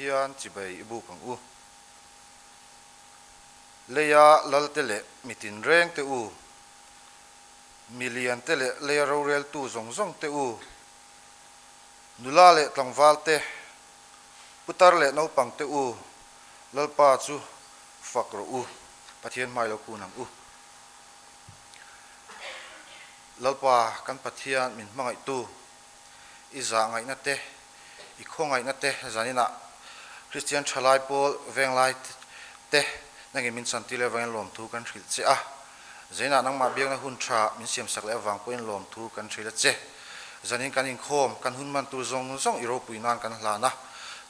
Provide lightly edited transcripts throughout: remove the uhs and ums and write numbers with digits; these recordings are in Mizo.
Pathian chibai i buk ang u. Leia lalte leh mi tinreng te u, mi lian te leh leia roreltu zawng zawng te u, nula leh tlangval te, putar leh naupang te u, Lalpa chu fak rawh u, Pathian hmai lo kun ang u. Lalpa kan Pathian min hmangaihtu, i zah ngaihna te, i khawngaihna te zaninah Kristian thalai pawl venglai te nangin min chantir leh avangin lawmthu kan hrilh che a. Zainah nangmah biakna hun tha min siamsak leh avang pawhin lawmthu kan hrilh a che. Zanin kan inkhawm, kan hun man tur zawng zawng i ropui nan kan hlan a,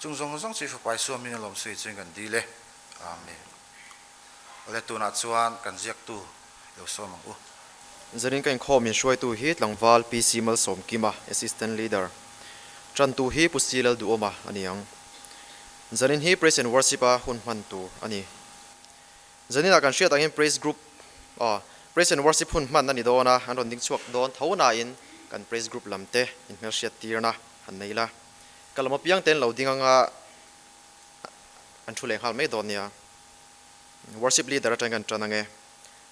chung zawng zawng chu i fapa Isua hming a lawmsui chuin kan dil e. Amen. Awle tunah chuan kan ziaktu lo sawm ang u. Zanin ka inkhawm in hruaitu hi tlangval PC Malsawmkima, Assistant Leader. Tantu hi Pu Si Lalduhawma a ni ang. Zanin hi Praise and Worship a hun hman tur a ni. Zaninah kan hriat angin Praise Group aw Praise and Worship hun hman a ni dawn a, an rawn ding chhuak dawn tho nain kan Praise Group lam te inhmelhriat tirna han nei la. Ka lam apiang te an lo ding anga an thu leh nghal mai dawn nia. Worship Leader atangin kan tan ange.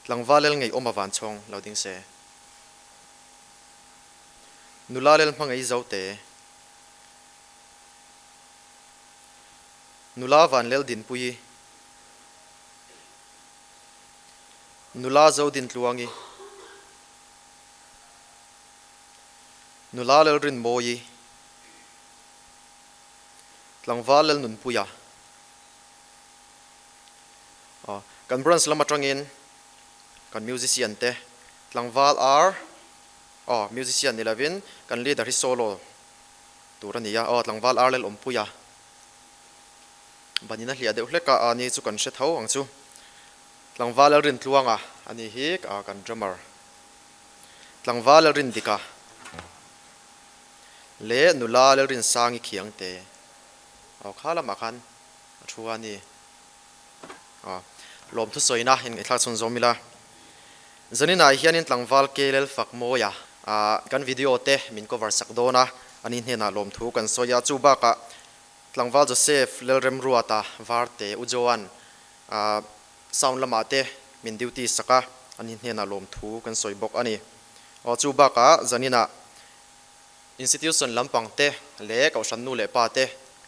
Tlangval lel ngei awm a van chhawng lo ding se. Nula lel hmangei zo te. Nula van lel dinpui. Nula zo din tluangi. Nula lel rin mawi. Tlangval lel nunpuia. Aw, kan branch lam atangin kan musician te tlangval ar aw musician ni lovin kan leader hi solo tur a ni a, aw tlangval ar lel awmpui a banin a hliah deuh hlek a, a ni chu kan hre tho ang chu tlangval lal Rintluanga a ni hi kan drummer tlangval lal Rindika leh nula lal Rinsangi Khiangte aw kha lamah khan a thu a ni. Aw, lawmthu sawina in ngaihthlak chhun zawm ila. Zaninah hianin tlangval Kelel Fakmawia ah kan video te min cover sak dawn a, ani hnenah lawmthu kan sawi a, chu bakah tlangval Joseph Lalremruata Varte U Joan ah sound lamah te min duty sak a, ani hnenah lawmthu kan sawi bawk a ni. Aw, chu bakah zaninah Institution lampang te leh Kohhran nu leh pa te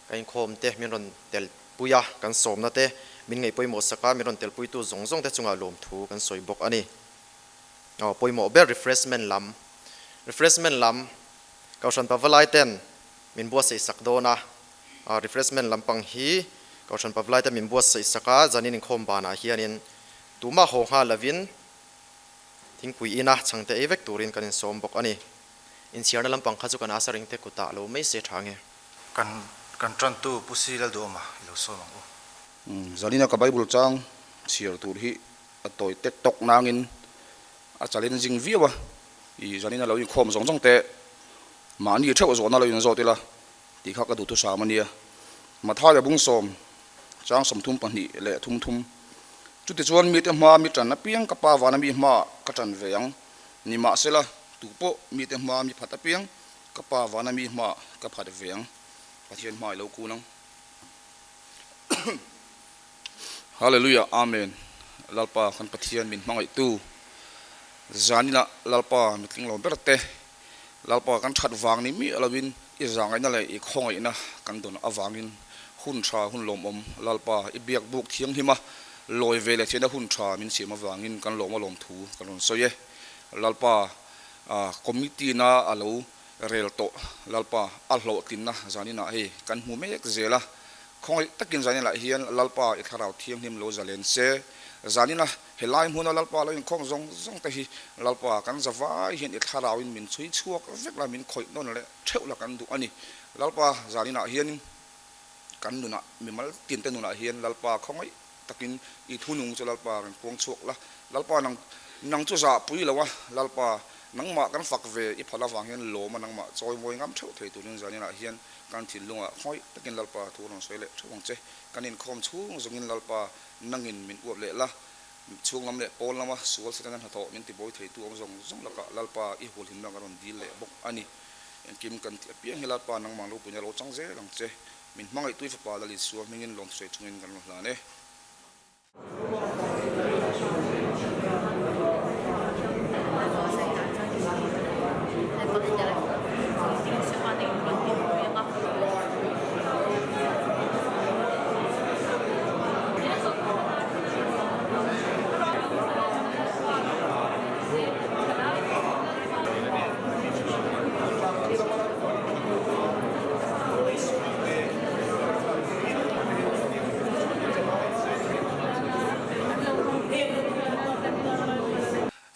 ka inkhawm te min rawn tel pui a, kan sawmna te min ngaih pawimawh sak a, min rawn tel puitu zawng zawng te chungah lawmthu kan sawi bawk a ni. Aw pawimawh ber refreshment lam Refreshment lam Kohhran Pavalai ten min buatsaih sak dawn a, refreshment lampang hi Kohhran Pavalai ten min buatsaih sak a, zanin inkhawm banah hianin tumah haw nghal lovin thingpui ina chhangte ei vek turin kan insawm bawk a ni. Inchhiarna lampang kha chu kan asa ring te kutah lo mai se tha nge. Kan kan tantu Pu Si Lalduhawma i lo sawm ang u. Zalina ka Bible chang chhiar tur hi a tawi tek tawk nangin a challenging viau a, i Zalina lo inkhawm zawng zawng teh mahni theuh zawhna lo inzawt ila tih kha ka duhthusam a nia. Mathaia bungsawm chang 32 leh thum thum Chutichuan mite hmaa mi tan apiang ka pa vana mi hmaah ka tan ve ang. Nimahsela, tu pawh mite hmaa mi phat apiang, ka Pa vana mi hmaah ka phat ve ang. Pathian hma i lo kun ang. Hallelujah, Amen. Lalpa kan Pathian min hmangaihtu, zaninah Lalpa mitling lo ber te, Lalpa kan that vang ni miah lovin i zahngaihna leh i khawngaihna kan dawn avangin hun tha hun lawmawm Lalpa i biak buk thianghlim a, lawi ve leh theihna hun tha min siam avangin kan lawm a lawmthu kan rawn sawi e. Lalpa committee na a lo rel tawh Lalpa a hlawhtlinna zaninah hei kan hmu mek zel a, khawngaih takin zaninah hian Lalpa i thlarau thianghlim lo zalen se, zanina Helai hmuna Lalpa lo inkhawm zawng zawng te hi Lalpa kan zavai hian i thlarauin min chhui chhuak vek la, min khawih nawn leh theuh la kan duh a ni. Lalpa zaninah hianin kan nunah, mimal tinte nunah hian Lalpa khawngaih takin i thunung chu Lalpa rawn puang chhuak la. Lalpa nang nang chu zahpui lo a, Lalpa nangmah kan fak ve i phal avang hian lawm a nangmah chawimawi ngam theuh thei turin zaninah hian kan thinlungah khawngaih takin Lalpa thu rawn sawi leh theuh ang che. Kan inkhawm chhung zawngin Lalpa Nangin min uap leh la, chhung lam leh pawn lama sual Setana hnathawh min tibawi theitu awm zawng zawng lakah Lalpa i hulhimna ka rawn dil leh bawk a ni. Engkim kan tih apiang hi Lalpa nangmah lo puina lo chang zel ang che. Min hmangaih tui fapa Lal Isua hmingin lawmsawi chungin kan rawn hlan e.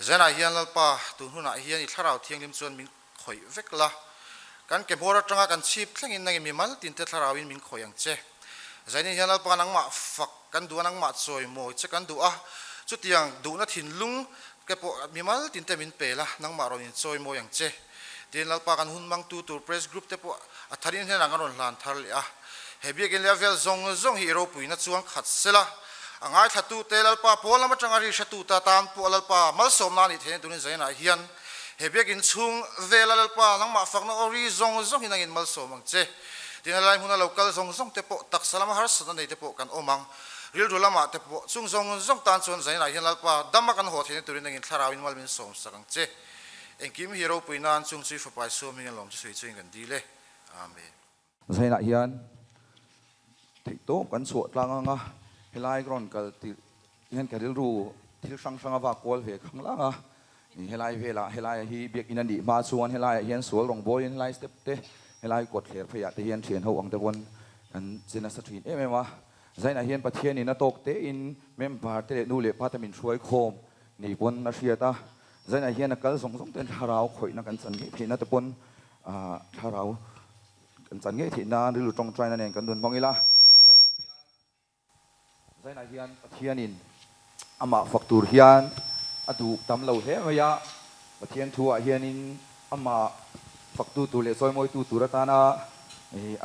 Zanah hian Lalpa, tun hunah hian i Thlarau Thianghlim chuan min khawih vek la. Kan ke bawr atanga kan chhip thlengin nangin mimal tinte Thlarauin min khawih ang che. Zainin hian Lalpa nangmah fak kan duh a, nangmah chawimawi che kan duh a. Chutiang duhna thinlung ke pawh mimal tinte min pe la, nangmah rawn inchawimawi ang che. Tin, Lalpa kan hun hmangtu tur Press Group te pawh a tharin hnenah kan rawn hlan thar leh a. He biakin leh a vel zawng zawng hi i ropuina chuan khat sela, a ngaithlatute Lalpa pawl lam atanga ri hretuta tan pawh Lalpa malsawmna a nih theihna turin zainah hian he biakin chhung vela Lalpa nangmah fakna aw ri zawng zawng hi nangin malsawm ang che. Tin, helai hmuna lo kal zawng zawng te pawh taksa lama harsatna nei te pawh kan awm ang. Rilru lamah te pawh chung zawng zawng tan chuan zainah hian Lalpa dama kan haw theihna turin nangin thlarauin mal min sawmsak ang che. Engkim hi ropui nan chung chui fapai suam hming an lawm chu sawi chuin kan dil e. Amen. Zainah hian theihtawp kan chhuah tlang ang a, helai ka rawn kal tirh hian ka rilru thil hrang hrang a vak kual ve khang lang a, helai velah helai hi biakinn a nih hma chuan helaiah hian sual rawng bawiin helai step te helai kawt thler pheiah te hian thian ho ang te pawn kan che nasa thin em em a. Zainah hian Pathianin a tawk tein member te leh nu leh pa te min hruai khawm ni pawn a hriat a. Zainah hian a kal zawng zawng ten thlarau khawihna kan chan ngei theihna te pawn thlarau kan chan ngei theih nan rilru tawngtaina nen kan dun hmang ila. Zainah hian Pathianin amah fak tur hian a duh tam lo hle mai a, Pathian thu ah hianin amah faktu tur leh chawimawitu tur atana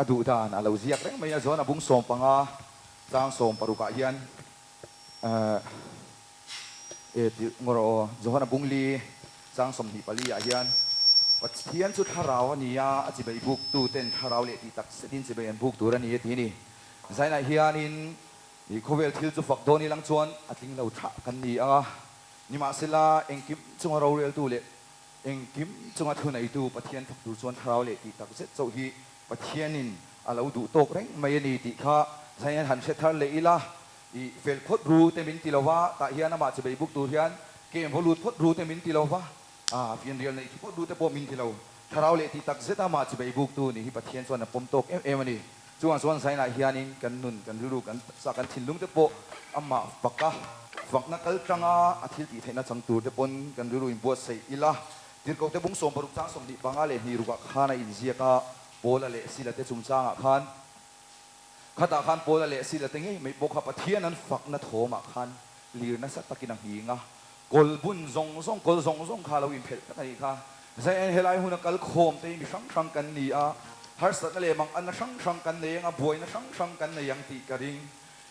a duh dan a lo ziak reng mai a, John a bung 15 chang 16 ah hian E tih ngawr aw, Johana Bungli chang 24 ah hian Pathian chu thlarau a ni a, a chibei buk tu ten thlarau leh tih tak setin chibei an buk tur a ni a ti a ni. Zainah hianin i khawvel thil chu fak dawn ilang chuan a tling lo thlah kan ni ang a, nimahsela engkim chunga roreltu leh engkim chunga thuneitu Pathian fak tur chuan thlarau leh tih tak zet chauh hi Pathianin a lo duh tawk reng mai a ni tih kha Zain han hre thar leh ila. I fel phawt ru te min ti lo va, tah hian amah chibei buk tur hian kem vaw lut phawt ru te min ti lo va, ah fianrial neih phawt ru te pawh min ti lo. Thlarau leh tih tak zet amah chibei buk tu nih hi Pathian chuan a pawm tawk em em a ni. Chuvang chuan Zainah hianin kan nun, kan rilru, kan taksa, kan thinlung te pawh amah faka fakna kal tanga a thil tih theihna chang tur te pawn kan rilru inbuatsaih ila. Tirhkohte bung 60 chang 25 leh hnih rukah khan a inziak a, Paula leh Sila te chungchangah khan, Khatah khan Paula leh Sila te ngei mai pawh kha Pathian an fakna thawmah khan lir nasa takin a nghing a, kawl bun zawng zawng, kawl zawng zawng kha a lo inphelh tak a nih kha. Zaiin helai huna kal khawm te hi mi hrang hrang kan ni a, harsatna leh manganna hrang hrang kan nei ang a, buaina hrang hrang kan nei ang tih ka ring.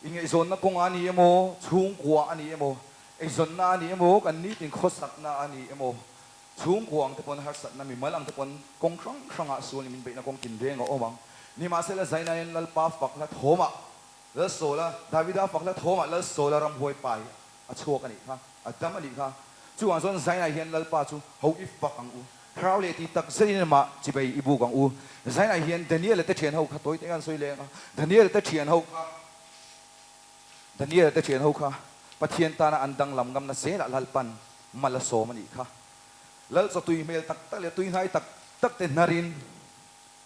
Ingaihzawnna kawngah a ni emaw, chhungkua a ni emaw, eizawnna a ni emaw, kan nitin khawsakna a ni emaw, Chhungkua ang te pawn harsatna mimal ang te pawn kawng hrang hrangah sual in min beihna kawng tinreng a awm ang. Nimahsela Zainain Lalpa fak hla thawmah Lalsawla, Davida fak hla thawmah Lalsawla ramhuai pai a chhuak a nih kha, a dam a nih kha. Chuvang chuan Zainai hian Lalpa chu ho i fak ang u, thlarau leh tih tak zetin amah chibei i buk ang u. Zainai hian Daniela te thian ho kha tawi te khan sawi leng a, Daniela te thian ho kha, Daniela te thian ho kha Pathian tana an danglam ngamna zelah Lalpan Mal a sawm a nih kha. Lal chaw tui hmel tak tak leh tui hnai tak tak te hnarin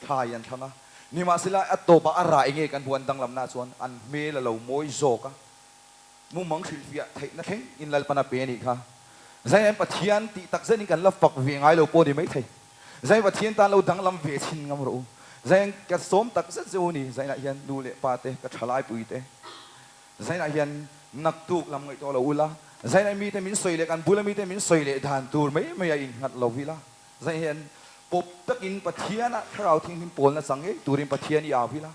thlai an thlang a. Nimahsela a tawpah a rah enge kan hmuh an danglamna chuan an hmel a lo mawi zawk a. Mumang hrilhfiah theihna thleng in Lalpan a pe a nih kha. Zaiin Pathian tih tak zetin kan la fak ve ngai lo pawh a ni maithei. Zaiin Pathian tan lo danglam ve chhin ngam rawh u. Zaiin ka sawm tak zet zeuh a ni. Zainah hian nu leh pa te, ka thalaipui te. Zainah hian naktuk lam ngaihtuah lo ula, Zainah mite min sawi leh kan bula mite min sawi leh dan tur mai mai a innghat lo ila. Zainah hian pawp takin Pathiana Thlarau Thianghlim pawlna chang ngei turin Pathian i au ila.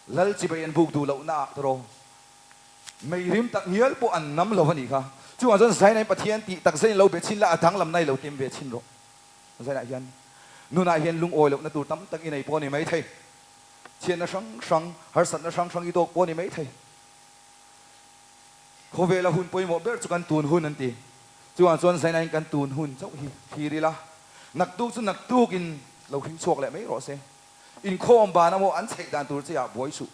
Lal chibai an buk duh lohna ah tawrh meirim tak ngial pawh an nam lo a nih kha. Chuvang chuan Zainah hian Pathian tih tak zetin lo be chhin la, a danglamna i lo tem ve chhin rawh. Zainah hian nunah hian lungawi lohna tur tam tak i nei pawh a ni maithei. Chhiatna hrang hrang, harsatna hrang hrang i tawk pawh a ni maithei. Khawvela hun pawimawh ber chu kan tun hun an ti. Chuvang chuan Zainain kan tun hun chauh hi thlir ila, naktuk chu naktukin lo hring chhuak leh mai rawh se. Inkhawm ban a maw an chheih dan tur che ah buai suh.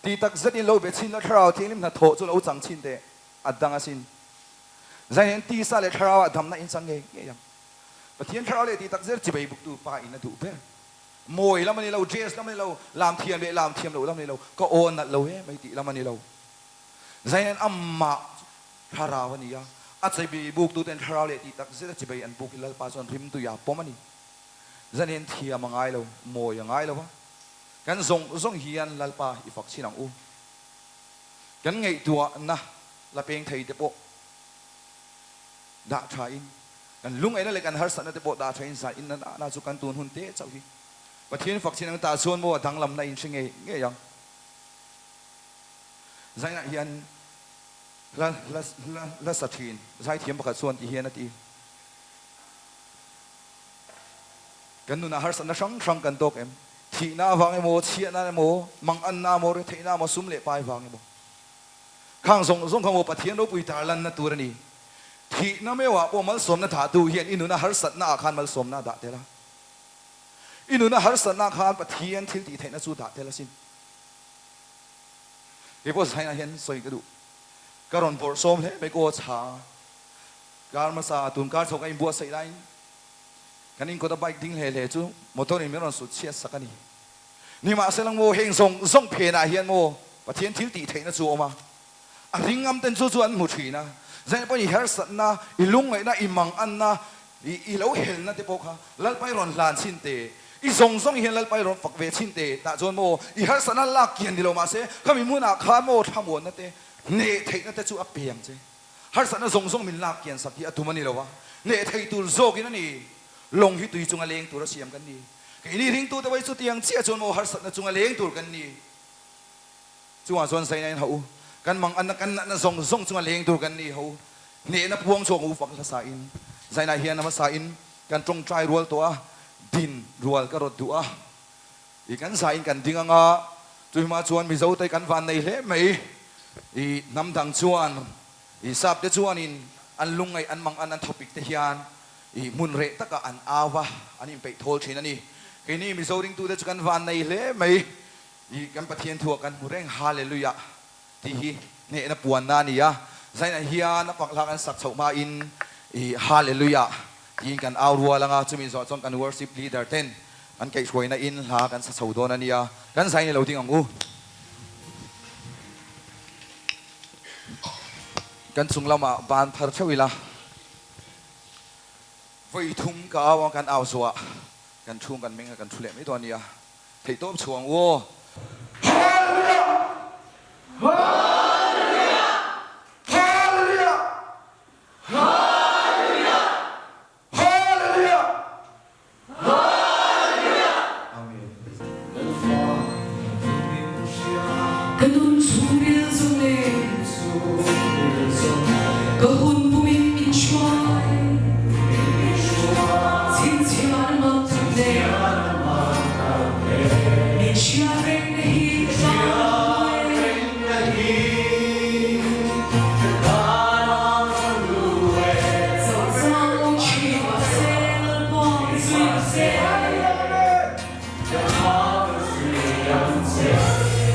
Ti tak zetin lo be chhin la thlarau thianghlim hnathawh chu lo chang chhin teh a dang asin. Zainain tisa leh thlarau ah damna in chang ngei ngei ang. Pathian thlarau leh ti tak zel chibei buktu pa in a duh ber. Mawi lam a ni lo, dress lam a ni lo, lam thiam leh lam thiam loh lam a ni lo, ka aw nalh lo em mai tih lam a ni lo. Zainain amah chu thlarau a ni a, a chibei buktuten thlarau leh tih tak zet a chibei an buk hi Lalpa chuan rimtuia pawm a ni. Zanin thiam a ngai lo, mawi a ngai lo va, kan zawng zawng hian Lalpa i fak chin ang u. Kan ngaihtuahna la peng thei te pawh dah tha in, kan lungaihna leh kan harsatna te pawh dah tha in zah in na na chu kan tun hun te chauh hi Pathian fak chin ang tah chuan maw a danglamna in hre ngei ngei ang. Zainah hian hla hla hla sa thin zaithiam pakhat chuan ti hian a ti. Kan nunah harsatna hrang hrang kan tawk em? Thihna avang emaw, chhiahna emaw, manganna emaw, retheihna emaw, sum leh pai vang emaw. Khang zawng zawng kha maw Pathian ropui tarlanna tur a ni. Thihna meuhah pawh malsawmna dahtu hian i nuna harsatna ah khan malsawmna a dah tel a. I nuna harsatna ah khan Pathian thil tih theihna chu dah tel asin. Kei pawh zainah hian sawi ka duh. Ka rawn bawrhsawm hle mai kaw chhang a. Kar hmasa tun kar chho ka inbuatsaih laiin kan inkawta bike ding hle hle chu motor in min rawn sut chhiat sak a ni. Nimahsela maw heng zawng zawng phenah hian maw Pathian thil tih theihna chu a awm a, a ring ngam ten chu chu an hmu thin a. Zaina pawhin i harsatna, i lungngaihna, i manganna, i lo helna te pawh kha Lalpa i rawn hlan chhin te, i zawng zawng hian Lalpa i rawn fak ve chhin te tah chuan maw i harsatna lak kian ni lo mahse khami hmunah khan maw thlamuanna te, hneh theihna te chu a pe ang che. Harsatna zawng zawng min lak kian sak hi a tum a ni lo a, hneh thei tur zawkin a ni. Lawng hi tui chunga leng tur a siam kan ni. Keini ringtute pawh hi chutiang chiah chuan maw harsatna chunga leng tur kan ni. Chungah chuan zaina in hauh u, kan manganna kan natna zawng zawng chunga leng tur kan ni ho. Hnehna puang chhuak u fak hlasa in zaina hian a hmasa in kan tawngtai rual tawh a, din rual ka rawt duh a. I kan zah in kan ding anga, chuhima chuan Mizo te kan van nei hle mai. I hnam dang chuan, i sap te chuanin an lungngaih an mang an an thawpik te hian i hmun reh takah an au va, an inpeih thawl thin a ni. Keini Mizo ringtute chu kan van nei hle mai. I kan Pathian thuah kan hmu reng Hallelujah tih hi hnehna puanna a ni a. Zainah hian a pakhlak an sak chhoh hmain i Hallelujah tiin kan au rual anga, chumi zawh chuan kan worship leader ten an kaihhruaina in hla kan sa chho dawn a nia. Kan zai ni lo ding ang u. Kan chung lamah ban thar theuh ila. Vawi thum ka au ang kan au zuah kan chhung kan meng a kan thu leh mai dawn a nia. Theihtawp chhuah ang u aw. Hallelujah! Hallelujah! Hallelujah! Hallelujah! Hallelujah! Hallelujah! Amen. Ka nun chhungril zawng nen ka hun pumin min hruai Chhinchhiah na mak tak nen min hriat reng na hi ka tan a hlu e. Chauhzang awm thin mahse Lalpa ka zui ang che.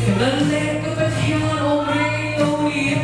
Ka lal leh ka Pathian awm reng lo ni e.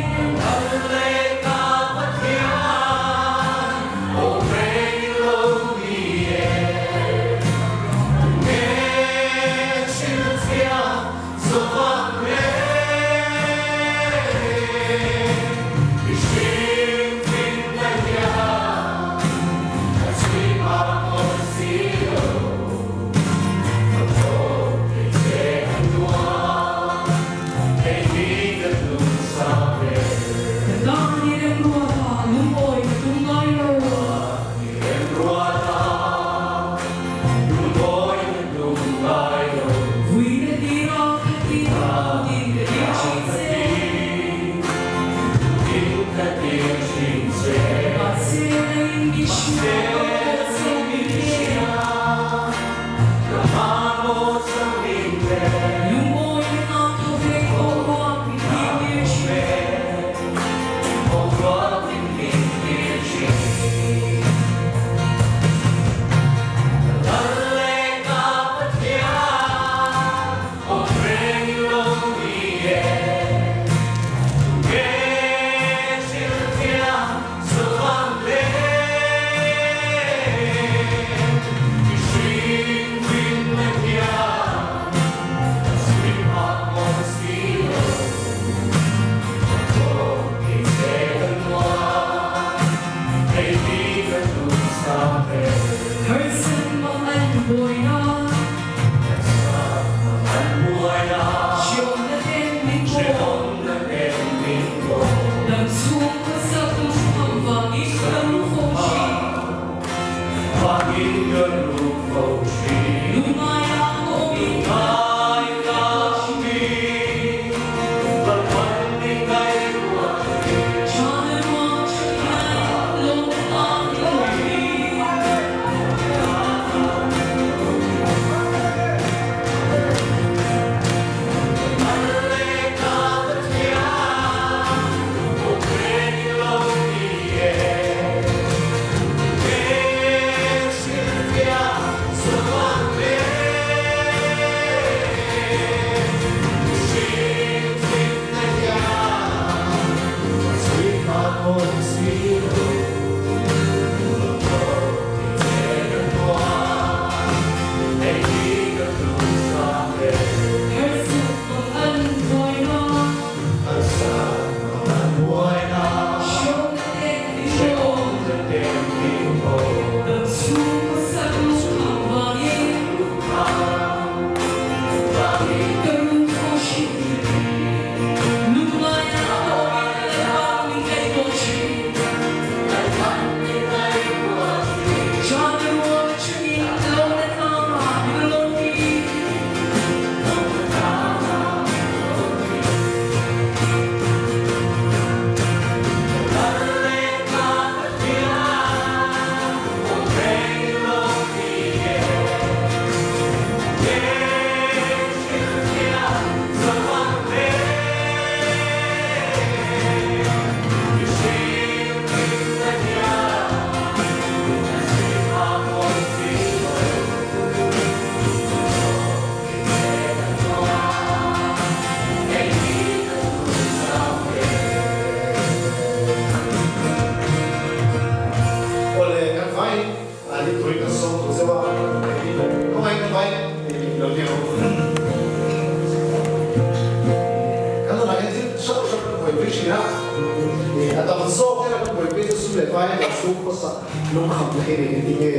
kan buaipui chu sum leh vai kan chhung khawsak lungkham na hi ni engtin nge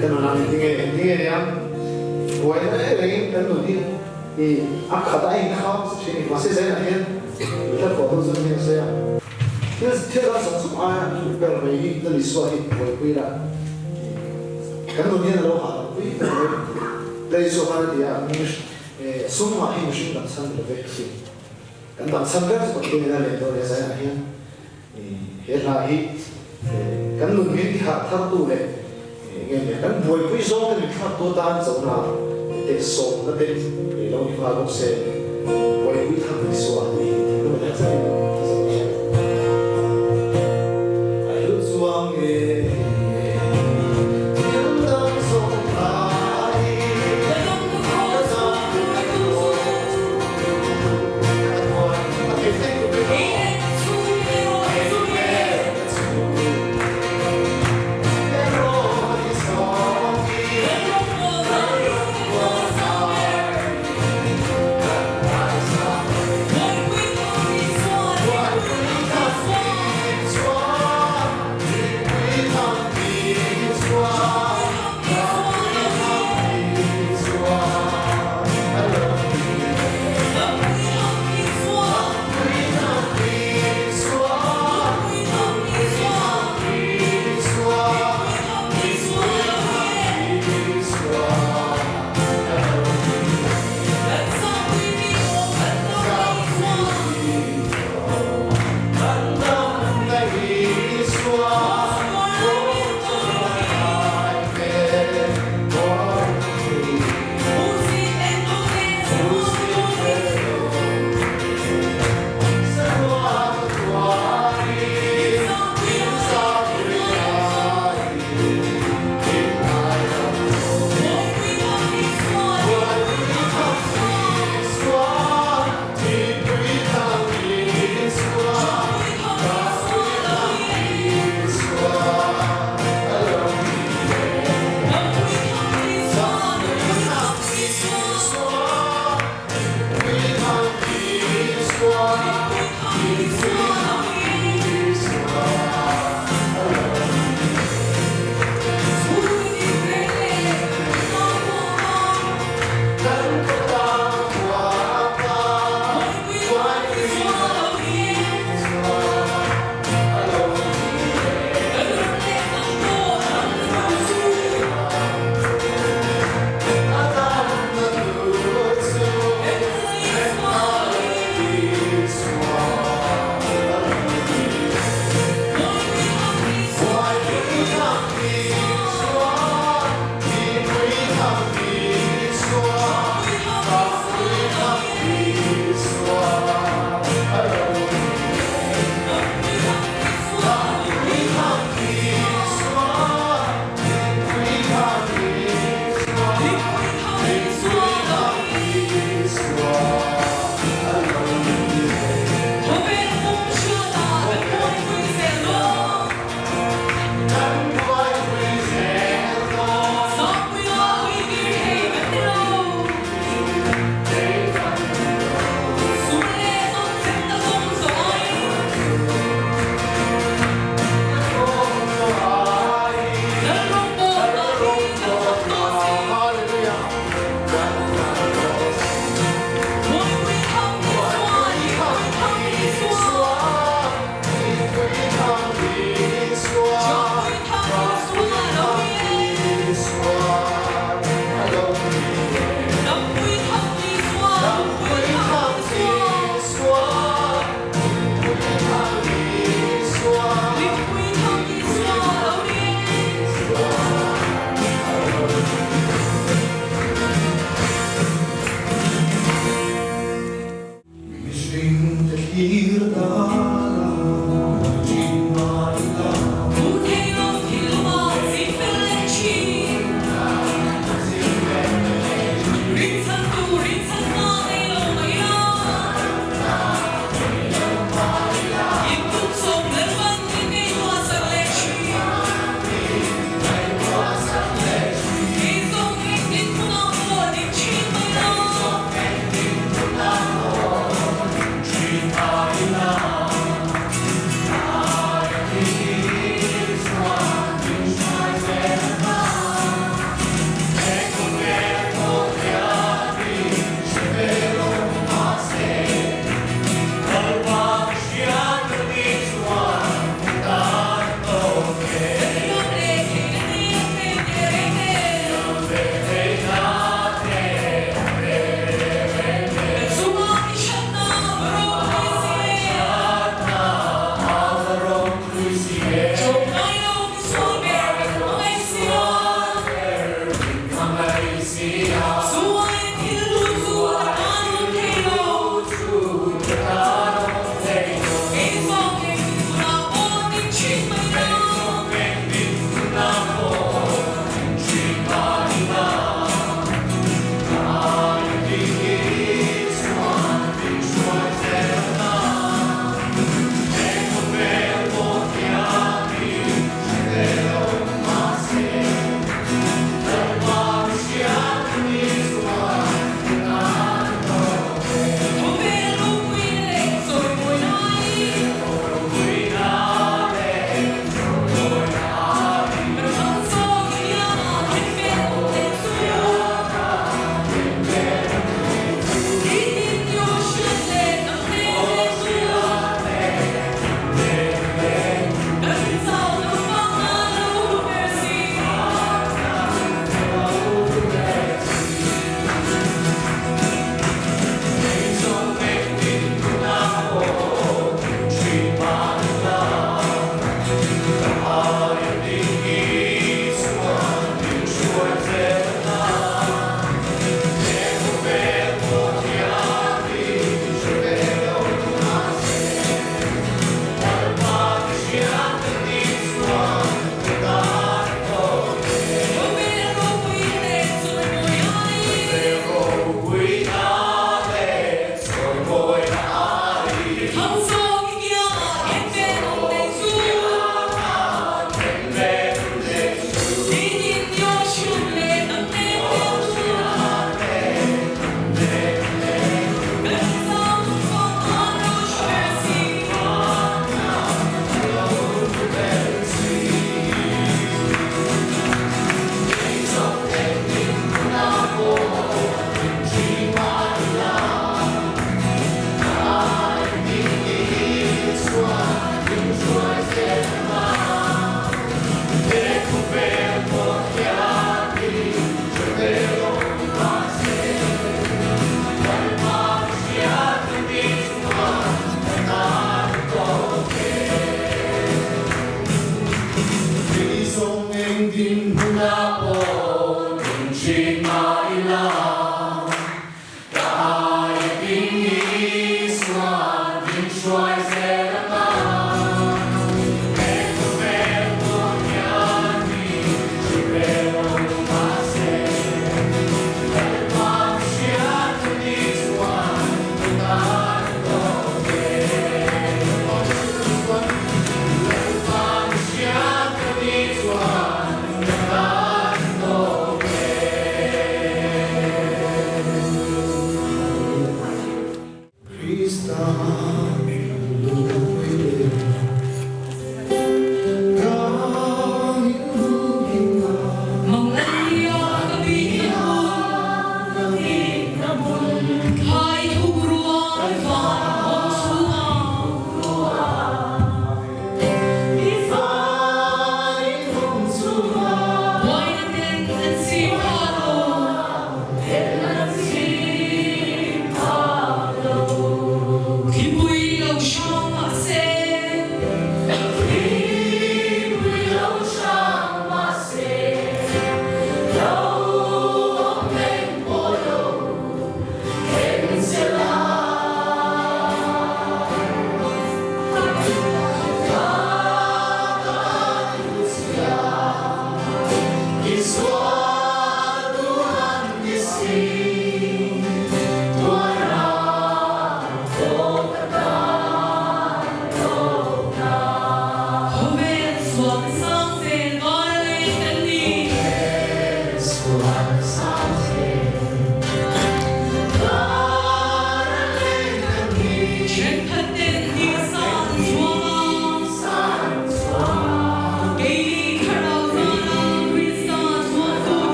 kan nun ang engtin nge engtin nge nia buaina reng rengin kan nun hi i a khat a inkham sa thin a ni mahse zainah hian hla phuah tu chuan heng a sawi a thil thil dang zawng zawng aia hlut ber mai hi Lal Isua hi buaipui la kan nun hian a lo hahdam pui ber mai Lal Isua khan a ti a sum ngah hi mihring dang chhan ni love a ti. Kan dang chhan ber chu Pathian in a leh dawn e zaiah hian he hla hi kan nun min ti harh thar tu leh nge nia kan buaipui zawng te min thlak tu atan chona te sawmna te lo ni nghal bawk se buaipui thang Isua tih hi thinlung a tak zetin a zawh a. A hlu chuang e thil dang zawng ai ka zam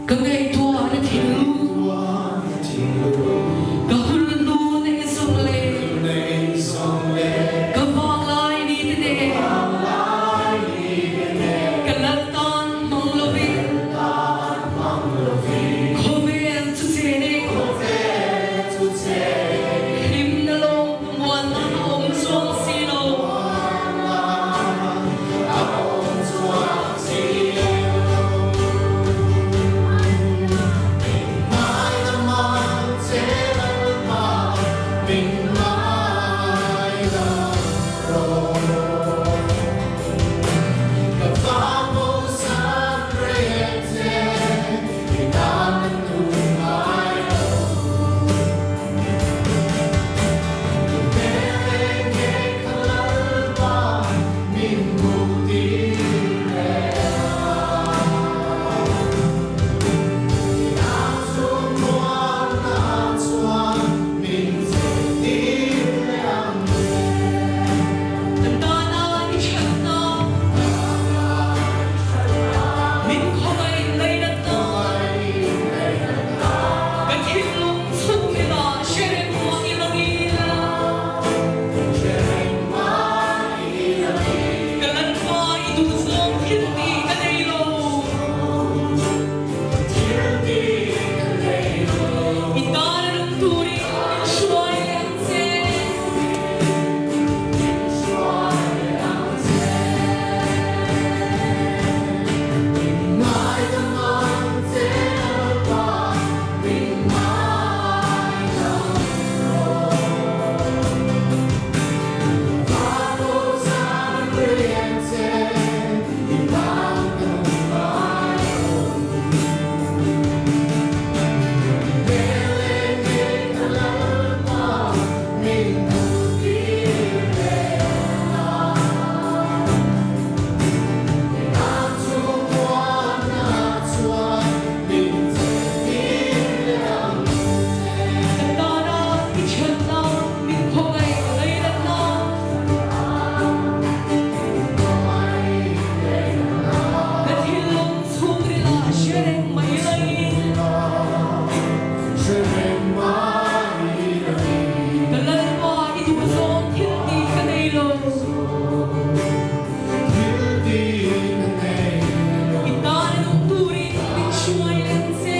Ka ngaihtuahna thinlung Ka hun hnu neih zawng leh Ka vanglai ni te nen Ka lal tan hmang lovin Khawvel chu chen e Hlimna lawm muanna a awm chuang si lo. Min khawngaih leinatna Ka thinlung chhungin ah hre reng mah i lang ila. Ka lanpa i duhzawng thil tih ka nei lo. I tan a nung turin min hruai leh ang che. Ka tana i chhanna min khawngaih lei-latna. Ka thinlung chhungril ah hre reng mai lai. Ka Lalpa i duhzawng thil tih ka nei lo. I tana nung turin min hruai leng che.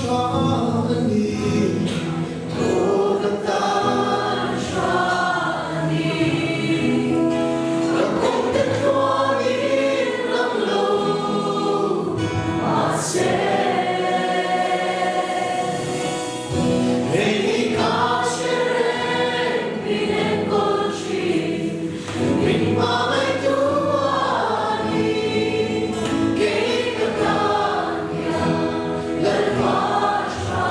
tha a ni, Thaw ka tan tha a ni. Ka kawngte tluangin lang lo mahse, Hei hi ka hre reng min enkawl thin, min hmangaihtu a ni. Kei ka tan hian Lalpa tha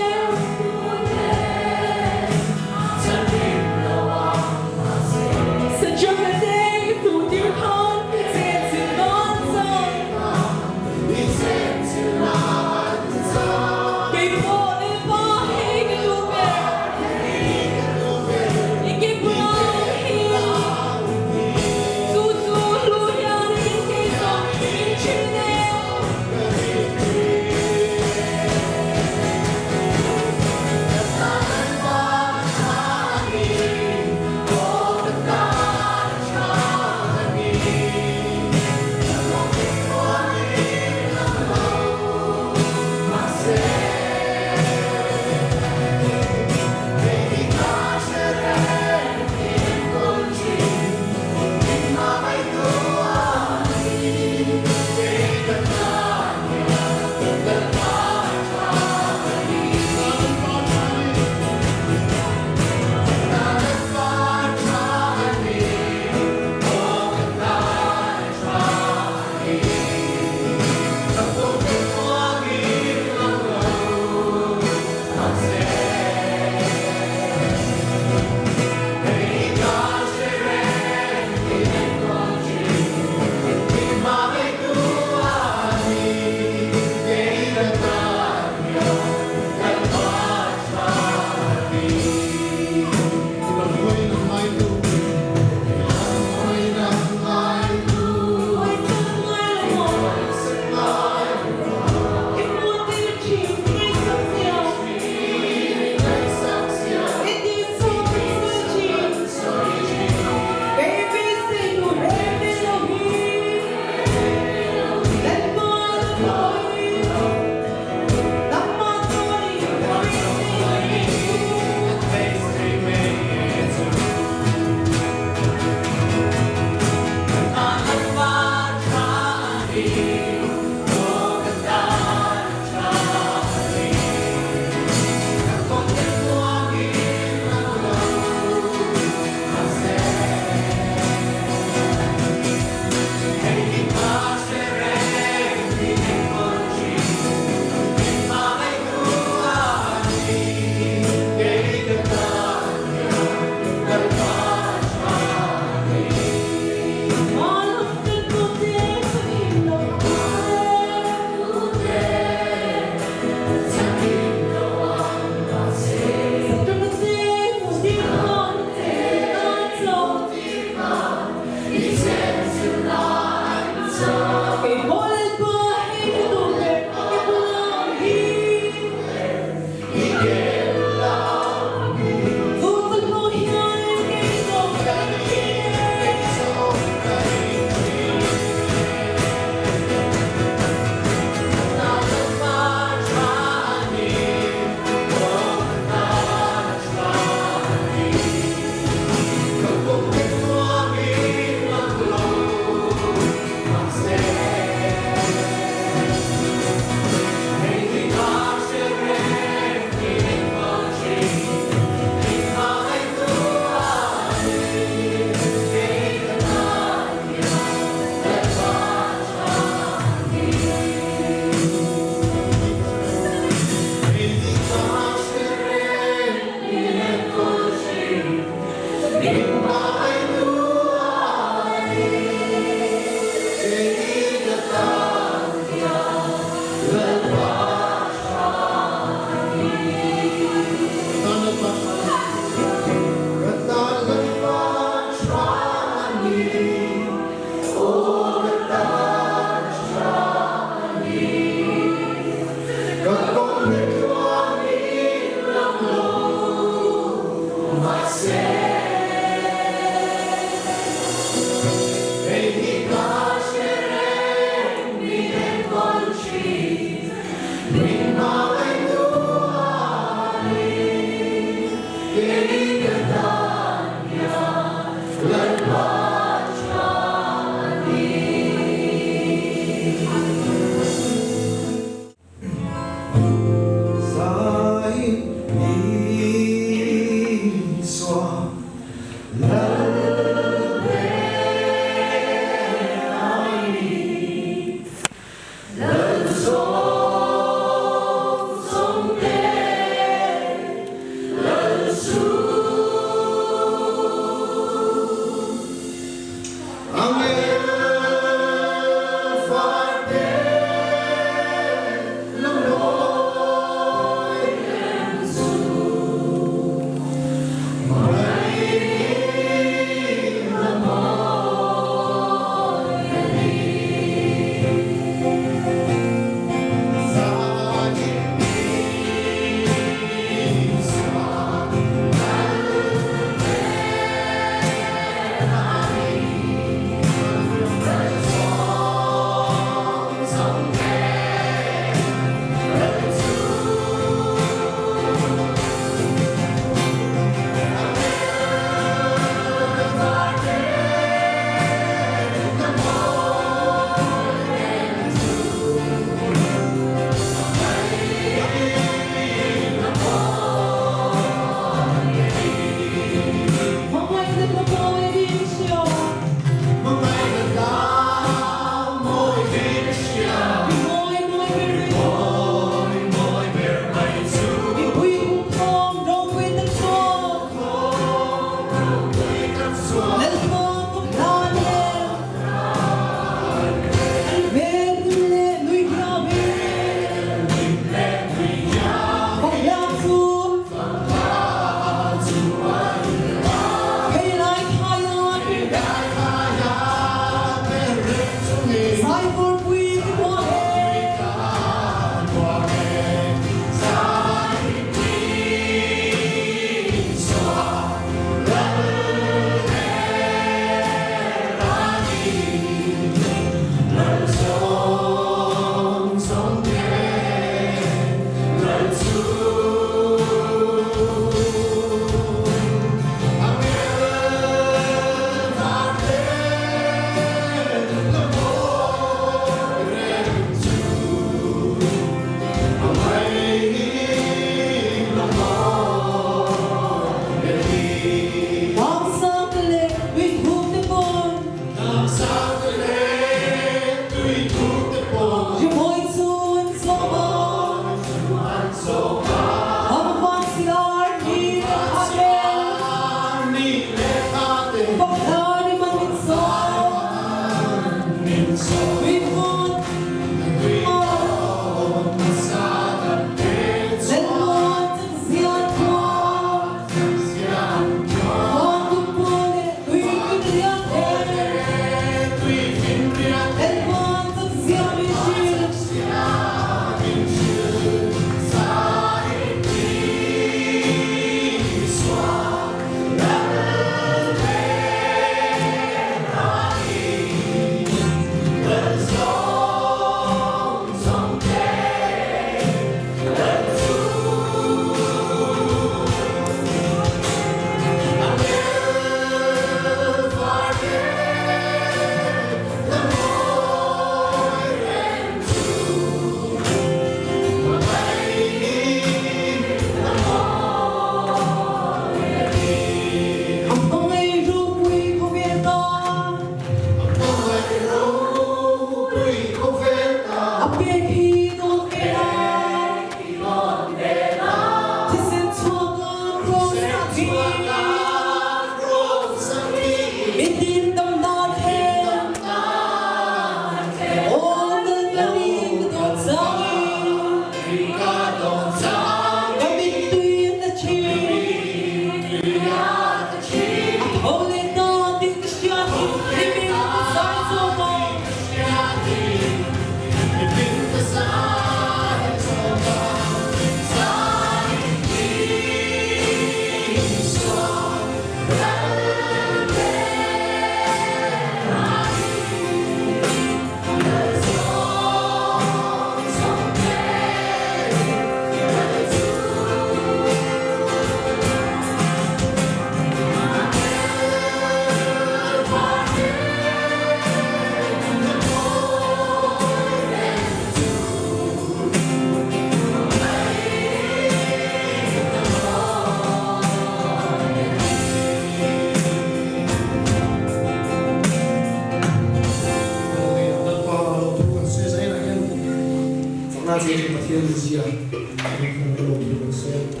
Tuna chei thin Pathian mizia kan hmu ka lawmthu kan sawi a.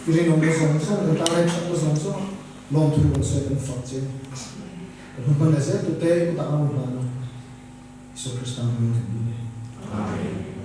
I rinawmna zawng zawng, kan tan remchanna zawng zawng lawmthu kan sawi kan fak che. Kan hun hman leh zel tute i kutah kan rawn hlan a, Isua Krista hmangin kan dil e. Amen.